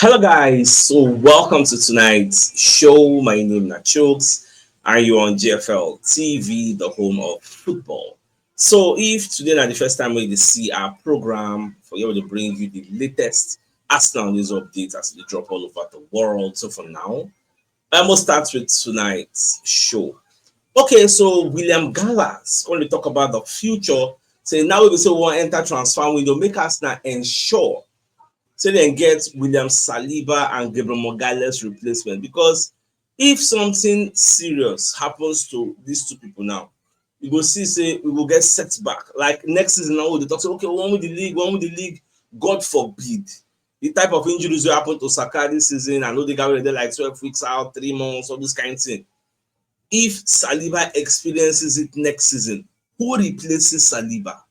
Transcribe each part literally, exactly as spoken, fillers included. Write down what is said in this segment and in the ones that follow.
Hello, guys. So, welcome to tonight's show. My name is Nachooks, and you're on G F L T V, the home of football. So, if today na the first time wey you dey see our program, for here we dey bring you the latest Arsenal news updates as they drop all over the world. So, for now, I must start with tonight's show. Okay, so William Gallas going to talk about the future. Say now we say we wan enter transfer window, make Arsenal ensure say dem get William Saliba and Gabriel Magalhaes replacement, because if something serious happens to these two people now, you go see say we go get setback. Like next season now, we dey talk say, "Okay, we wan win the league, we wan win the league." God forbid. The type of injuries wey happen to Saka this season, and Odegaard wey dey like twelve weeks out, three months, all this kind thing. If Saliba experiences it next season, who replaces Saliba?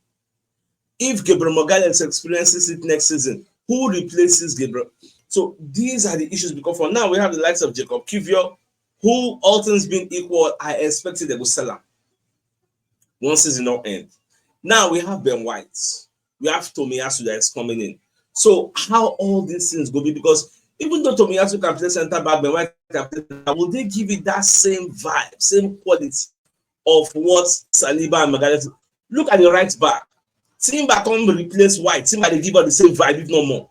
If Gabriel Magalhaes experiences it next season, who replaces Gabriel? So these are the issues, because for now we have the likes of Jacob Kivior, who, all things being equal, I expected they go sell am once season no end. Now we have Ben White, we have Tomiyasu that is coming in. So how all these things go be? Because even though Tomiyasu can play center back, Ben White can play, will they give it that same vibe, same quality of what Saliba and Magalhaes? Look at the right back. Timber come replace White. Timber dey give us the same vibe, if not more.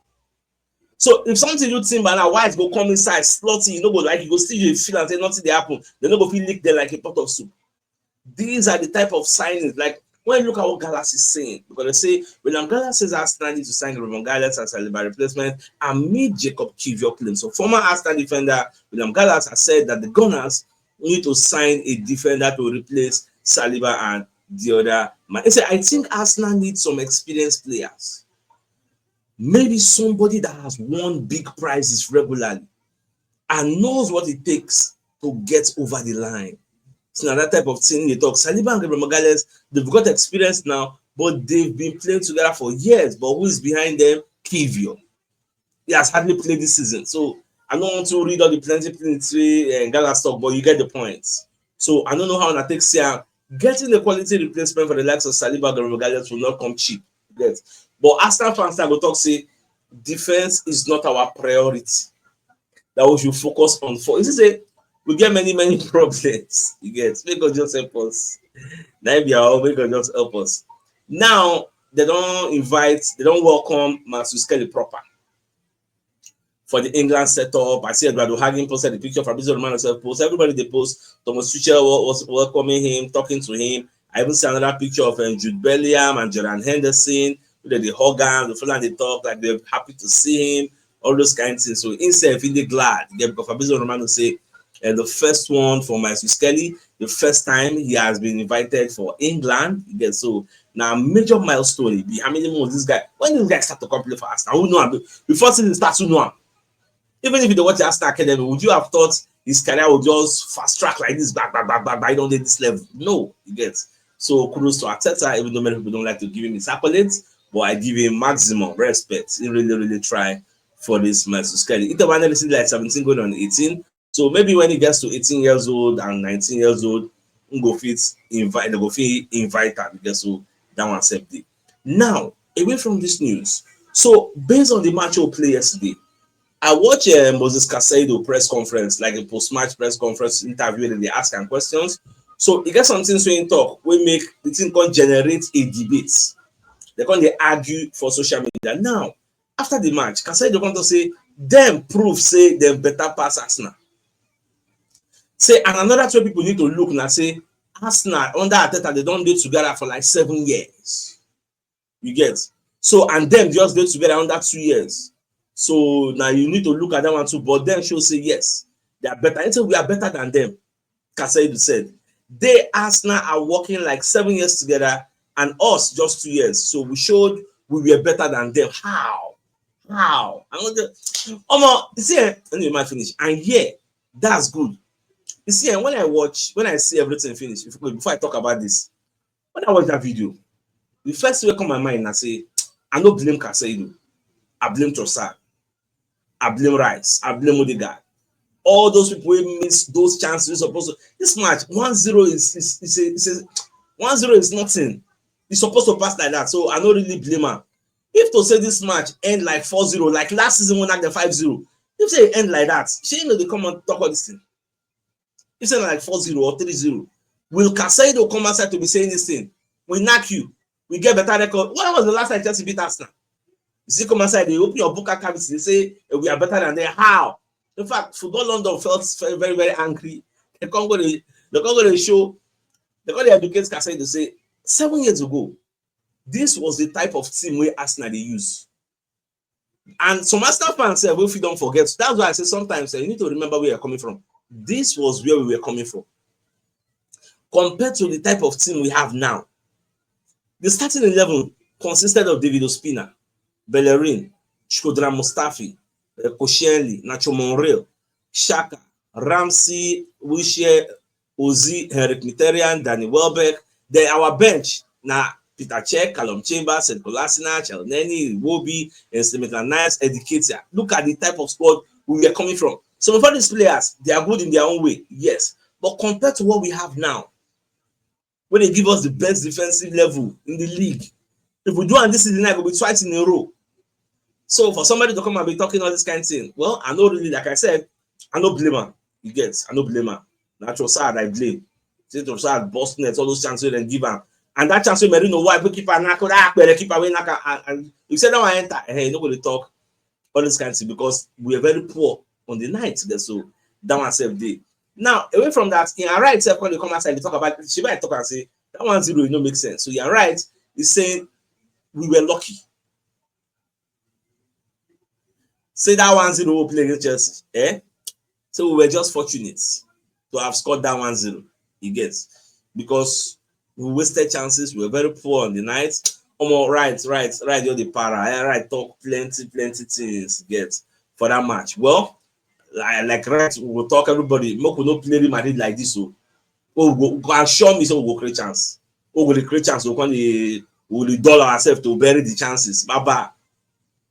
So if something do Timber now, White go come inside, slot in, you no go like, you go still dey feel and say nothing dey happen. They no go fit lick them like a pot of soup. These are the type of signings. Like when you look at what Gallas is saying, because they say William Gallas says Arsenal need to sign Gabriel Magalhaes as Saliba replacement amid Jacob Kivior claims. So former Arsenal defender William Gallas has said that the Gunners need to sign a defender to replace Saliba and the other man. He said, "I think Arsenal need some experienced players. Maybe somebody that has won big prizes regularly and knows what it takes to get over the line." It's not that type of thing they talk. Saliba and Gabriel Magalhaes, they've got experience now, but they've been playing together for years. But who is behind them? Kivior. He has hardly played this season. So I don't want to read all the plenty, plenty uh, Gallas talk, but you get the point. So I don't know how I take say am. Getting a quality replacement for the likes of Saliba and Gabriel Magalhaes will not come cheap. Yes. But Arsenal fans now go talk say defense is not our priority. That we should focus on for. You see say we get many, many problems. You get, make God just help us. Na im be our own, make God just help us. Now they don invite, they don welcome Max Kelly proper for the England setup. I see Eduardo Hagen posted the picture, Fabrizio Romano self post. Everybody dey post. Thomas Tuchel wa-, was welcoming him, talking to him. I even see another picture of um, Jude Bellingham and Jordan Henderson. They dey hug am, the fella dey talk like they're happy to see him. All those kind of things. So himself, he dey glad. Yeah, because Fabrizio Romano say, and the first one for Max Kelly, the first time he has been invited for England. You get, so now major milestone. Be how many months this guy? When this guy start to come play for Arsenal, who know am? Before season starts, who know am? Even if you dey watch Arsenal Academy, would you have thought his career would just fast track like this, back, back, back, back, back, you don't get this level? No, you get. So kudos to Arteta, even though many people don't like to give him his accolades, but I give him maximum respect. He really, really try for this Max Kelly. He the one that is like seventeen going on eighteen. So maybe when he gets to eighteen years old and nineteen years old, he go fit invite, they go fit invite him because so that one save day. Now, away from this news. So based on the match we play yesterday, I watch uh, Moses Casado press conference, like a post-match press conference interview, and they ask him questions. So he get something so in talk, we make the thing can generate a debate. They can they argue for social media. Now, after the match, Casado come to say them prove say them better pass Arsenal. Say and another two people need to look now. Say Arsenal under Arteta, they don't do together for like seven years. You get, so and them just dey together under two years. So now you need to look at that one too. But then show say yes, they are better. I say we are better than them. Casado said they Arsenal are working like seven years together and us just two years. So we showed we were better than them. How? How? I want to. Omo, you see, eh, anyway, my finish. And yeah, that's good. You see, eh, when I watch, when I see everything finish, if, before I talk about this, when I watch that video, the first thing wey come my mind, I say, I no blame Casado. I blame Trossard. I blame Rice. I blame Odegaard. All those people who miss those chances, supposed to, this match, one zero is is is a, is a one zero is nothing. It's supposed to pass like that. So I don't really blame him. If to say this match end like four zero, like last season when I the five zero, If say e end like that, shey no dey come on talk all this thing? If say na like four zero or three zero, will Casado come outside to be saying this thing? We knack you. We get better record. When was the last time Chelsea beat Arsenal? You see, come outside, they open your book account, they say, "Eh, we are better than them." How? In fact, Football London felt very, very, very angry. They can't go to, they can't go to the show. They can't educate Casado to say, seven years ago, this was the type of team where Arsenal they use. And some Arsenal fans say, "We fit don't forget." That's why I say sometimes, eh, you need to remember where you're coming from. This was where we were coming from. Compared to the type of team we have now, the starting eleven consisted of David Ospina, Bellerin, Shkodran Mustafi, eh, Koscielny, Nacho Monreal, Xhaka, Ramsey, Wilshere, Ozil, Henrikh Mkhitaryan, Danny Welbeck. Then our bench na Petr Cech, Calum Chambers, Sead Kolasinac, Elneny, Iwobi, Maitland-Niles, Eddie Nketiah. Look at the type of squad we were coming from. Some of all these players, they are good in their own way, yes. But compared to what we have now, where they give us the best defensive level in the league, if we do and this is the night, we'll be twice in a row. So for somebody to come and be talking all this kind of thing, well, I know really, like I said, I no blame am. You get, I no blame am. Na Trossard I blame. Say Trossard bust net, all those chances wey dem give am. And that chance wey Merino wipe, wey keeper knack, that Akpere keeper wey knack am, and, and you say that one enter, eh, you no go dey talk all this kind of thing because we are very poor on the night. So that one sef dey. Now, away from that, Ian Wright sef come dey come outside dey talk about, shebi I talk am say that one zero, e no make sense. So Ian Wright is saying we were lucky. Say that one zero we play against Chelsea, eh? So we were just fortunate to have scored that one zero. You get? Because we wasted chances, we were very poor on the night. Omo, right, right, right, you're the para. Eh, right, talk plenty, plenty things, you get, for that match. Well, I, like, right, we will talk everybody. Make we no play Real Madrid like this, so we go, go and show me, so we go create chance. We go dey create chance. We go dey, we go dey dull ourselves to bury the chances. Baba,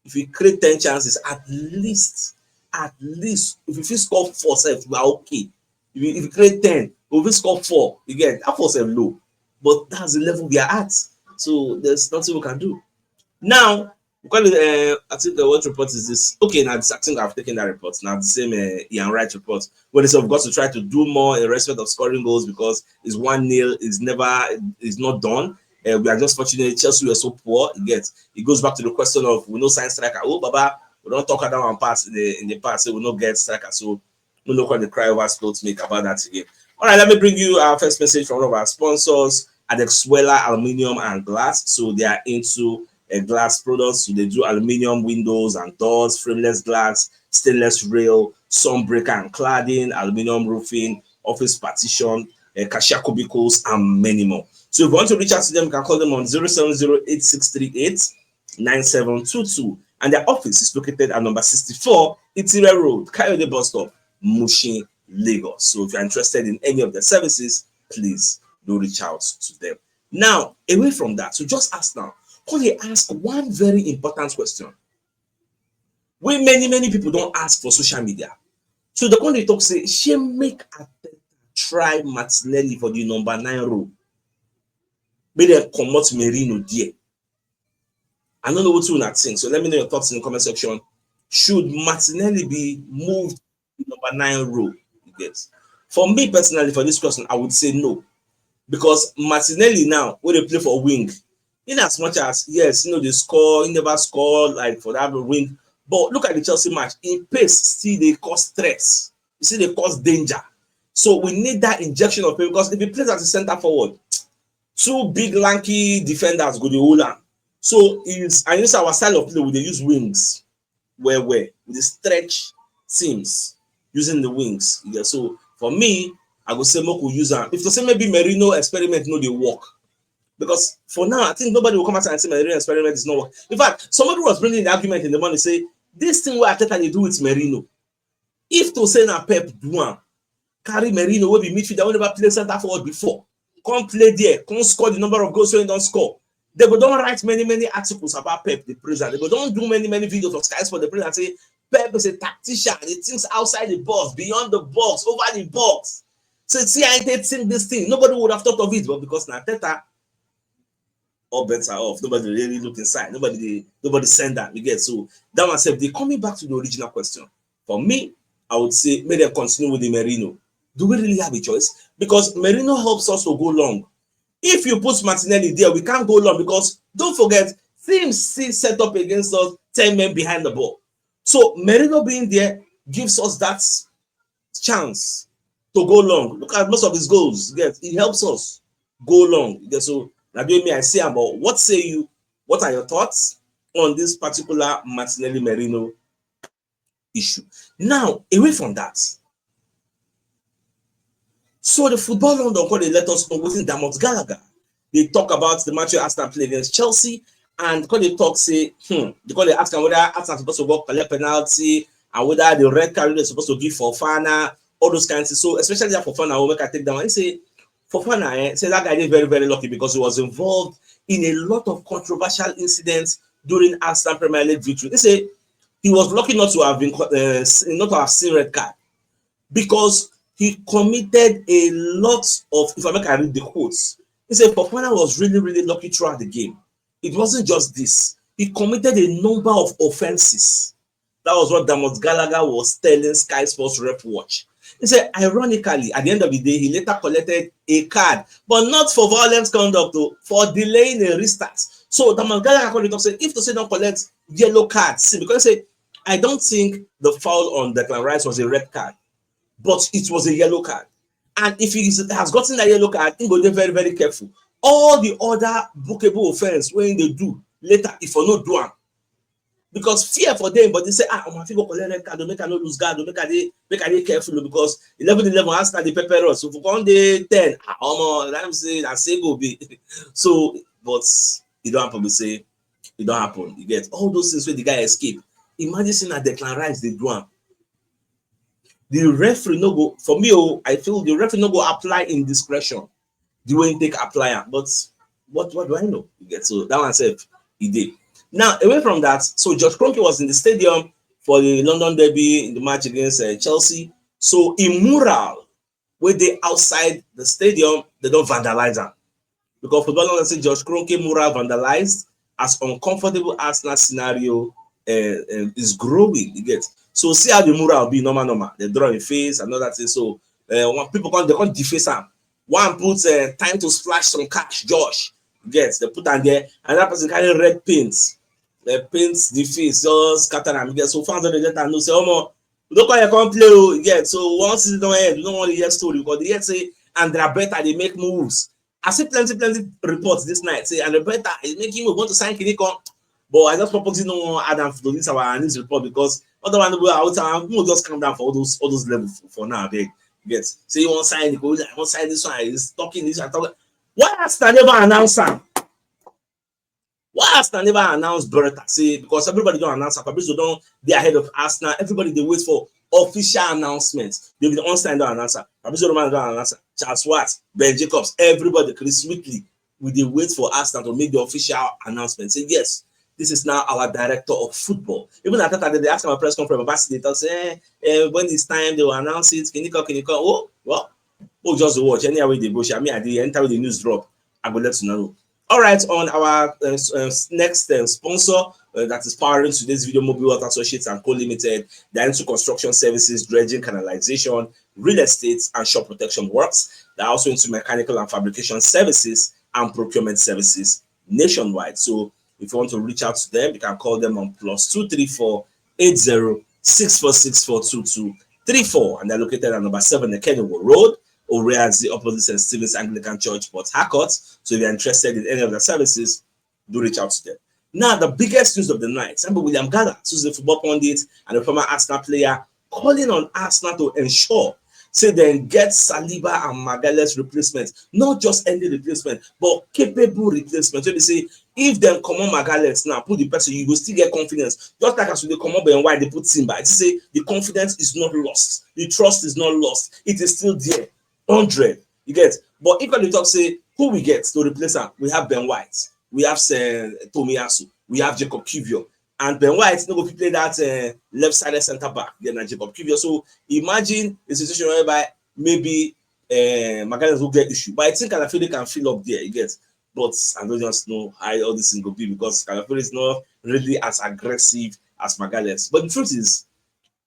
if you create ten chances, at least, at least, if you fit score four sef, we are okay. If you, if you create ten, if you score four, you get that four sef low. But that's the level we are at. So there's nothing we can do. Now, because, uh, I think, uh, what report is this? Okay, now this, I think I've taken that report. Now the same, uh, Ian Wright report. Well, they say we've got to try to do more in respect of scoring goals because it's one nil. It's never, it's not done. Uh, we are just fortunate Chelsea were so poor. You get, it goes back to the question of we no sign striker. Oh, Baba, we don talk that one pass in the, in the past. Say we no get striker. So we no come dey cry over spilt milk about that again. All right, let me bring you our first message from one of our sponsors, Adexwela Aluminium and Glass. So they are into, uh, glass products. So they do aluminium windows and doors, frameless glass, stainless rail, sun breaker and cladding, aluminium roofing, office partition, uh, cashier cubicles, and many more. So if you want to reach out to them, you can call them on zero seven zero eight six three eight nine seven two two. And their office is located at number sixty-four Itire Road, Kayode Bus Stop, Mushin, Lagos. So if you're interested in any of their services, please do reach out to them. Now, away from that, so just ask now. Come dey ask one very important question wey many, many people don ask for social media. So they come dey talk say, shey make Arteta try Martinelli for the number nine role? Make dem comot Merino there. I don't know what you think. So let me know your thoughts in the comment section. Should Martinelli be moved to number nine role? You get? For me personally, for this question, I would say no. Because Martinelli now, wey dey play for wing, in as much as, yes, you know, they score, he never score like for that wing. But look at the Chelsea match. In pace, still they cause stress. You see, they cause danger. So we need that injection of pace because if he plays as a center forward, two big lanky defenders go dey hold am. So is, and you see our style of play, we dey use wings well well. We dey stretch teams using the wings. Yeah, so for me, I go say make we use am. If to say maybe Merino experiment no dey work, because for now I think nobody will come out and say Merino experiment is not work. In fact, somebody was bringing the argument in the morning say this thing wey Arteta dey do with Merino, if to say na Pep do am, carry Merino wey be midfielder wey never play center forward before, come play there, come score the number of goals wey he don score, they go don write many, many articles about Pep, the president. They go don do many, many videos of Sky Sport, the president say Pep is a tactician. He thinks outside the box, beyond the box, over the box. So see how he take think this thing. Nobody would have thought of it, but because na Arteta, all bets are off. Nobody really look inside. Nobody, nobody send that. You get? So that one sef, they coming back to the original question. For me, I would say make dem continue with the Merino. Do we really have a choice? Because Merino helps us to go long. If you put Martinelli there, we can't go long because don't forget, teams still set up against us ten men behind the ball. So Merino being there gives us that chance to go long. Look at most of his goals. Yes, he helps us go long. Yes, so Rabiomi, I see him, but what say you? What are your thoughts on this particular Martinelli Merino issue? Now, away from that, so the Football London come dey let us know wetin Dermot Gallagher dey talk about the match wey Arsenal play against Chelsea, and come dey talk say, hmm, they come dey ask am whether Arsenal suppose to go collect penalty and whether the red card wey they suppose to give Fofana, all those kind of things. So especially that Fofana, wey make I take that one. He say Fofana, eh, say that guy dey very, very lucky because he was involved in a lot of controversial incidents during Arsenal Premier League victory. He say he was lucky not to have been co- uh, s- not to have seen red card because he committed a lot of, if I make I read the quotes, he said Fofana was really, really lucky throughout the game. It wasn't just this. He committed a number of offenses. That was what Dermot Gallagher was telling Sky Sports Ref Watch. He said, ironically, at the end of the day, he later collected a card, but not for violent conduct, though, for delaying a restart. So Dermot Gallagher come dey talk say, if to say don collect yellow card, see, because say, I don't think the foul on Declan Rice was a red card, but it was a yellow card. And if he is- has gotten that yellow card, he go dey very, very careful. All the other bookable offense wey he dey do later, if I no do am, because fear for them, but they say, ah, I fit go collect red card, o, make I no lose guard, o, make I dey, make I dey careful, o, because eleven eleven Arsenal dey pepper us. So if we come dey ten, ah, omo, let me say, na say go be. So, but e don happen, we say, e don happen. You get all those things wey the guy escape. Imagine say na Declan Rice dey do am. The referee no go, for me, oh, I feel the referee no go apply indiscretion the way he take apply am. But what, what do I know? You get, so that one sef, e dey. Now, away from that, so George Kroenke was in the stadium for the London derby in the match against uh, Chelsea. So a mural wey dey outside the stadium, they don vandalize am. Because Football London say George Kroenke mural vandalized as uncomfortable Arsenal scenario uh, uh, is growing. You get, so see how the mural be, normal, normal. They draw him face and all that thing. So uh, when people come, they come deface am. One put uh, time to splash some cash, Josh. You get, they put am there. Another person carry red paint. They paint the face, just scatter am. You get, so fans don dey let am know say, omo, we no come here come play o. You get, so once season don end, we no wan hear story because they hear say Andrea Berta dey make moves. I see plenty, plenty reports this night say Andrea Berta is making move, want to sign Kinikan. But I just purposely no wan add am to this our news report because otherwise we are out and we will just calm down for all those, all those levels for now. Abeg, you get, say you wan sign Nico, I wan sign this one. He's talking this and talking. Why Arsenal never announce am? Why Arsenal never announce Berta? Say, because everybody don announce am. Fabrizio don dey ahead of Arsenal. Everybody dey wait for official announcement. David Ornstein don announce am. Fabrizio Romano don announce am. Charles Watts, Ben Jacobs, everybody, Chris Weekly. We dey wait for Arsenal to make the official announcement. Say, yes, this is now our director of football. Even Arteta, they ask am at press conference, Baba dey talk say, eh, eh, when it's time, they will announce it. Kinikan, Kinikan. Oh, well, we'll just watch. Anyhow wey dey go, sha, me, I dey, anytime the news drop, I go let you know. All right, on our uh, s- uh, s- next uh, sponsor, uh, that is powering today's video, Mobile World Associates and Co Limited. They're into construction services, dredging, canalization, real estate, and shore protection works. They're also into mechanical and fabrication services and procurement services nationwide. So if you want to reach out to them, you can call them on plus two three four eight zero six four six four two two three four, and they're located at number seven Ekenewo Road, Oreazi, opposite Saint Stephen's Anglican Church, Port Harcourt. So if you're interested in any of their services, do reach out to them. Now, the biggest news of the night, Sammy William Gallas, who's a football pundit and a former Arsenal player, calling on Arsenal to ensure say dem get Saliba and Magalhaes replacement, not just any replacement, but capable replacement. So they say if dem comot Magalhaes now, put the person, you go still get confidence. Just like as we dey comot Ben White, they put Timber. It say the confidence is not lost, the trust is not lost. It is still there, hundred. You get, but if I dey talk say who we get to replace am, we have Ben White, we have uh, Tomiyasu, we have Jacob Kivior, and Ben White no go fit play that uh, left-sided centre back. Then na Jacob Kivior. So imagine a situation whereby maybe uh, Magalhaes will get issue, but I think Calafiori can fill up there. You get, but I don't just know how all this thing go be because Calafiori is not really as aggressive as Magalhaes. But the truth is,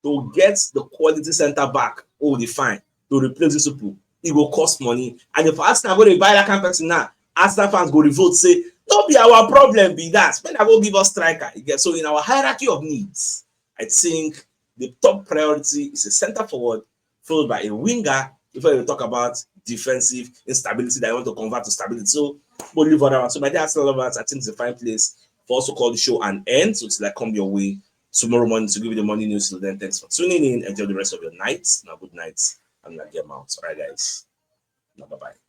to get the quality center back, oh, the fine, to replace these people, it will cost money. And if Arsenal go to buy that kind of person now, Arsenal fans go revolt, say, "Don't be our problem, be that. When I go give us striker." You get, so in our hierarchy of needs, I think the top priority is a center forward, followed by a winger, before you talk about defensive instability that you want to convert to stability. So we'll leave all that one. So my dear Arsenal lovers, I think it's a fine place for us to call the show an end. So it's like come your way tomorrow morning to give you the morning news. Till then, thanks for tuning in. Enjoy the rest of your night. Now, good night and now get out. All right, guys. Now, bye bye.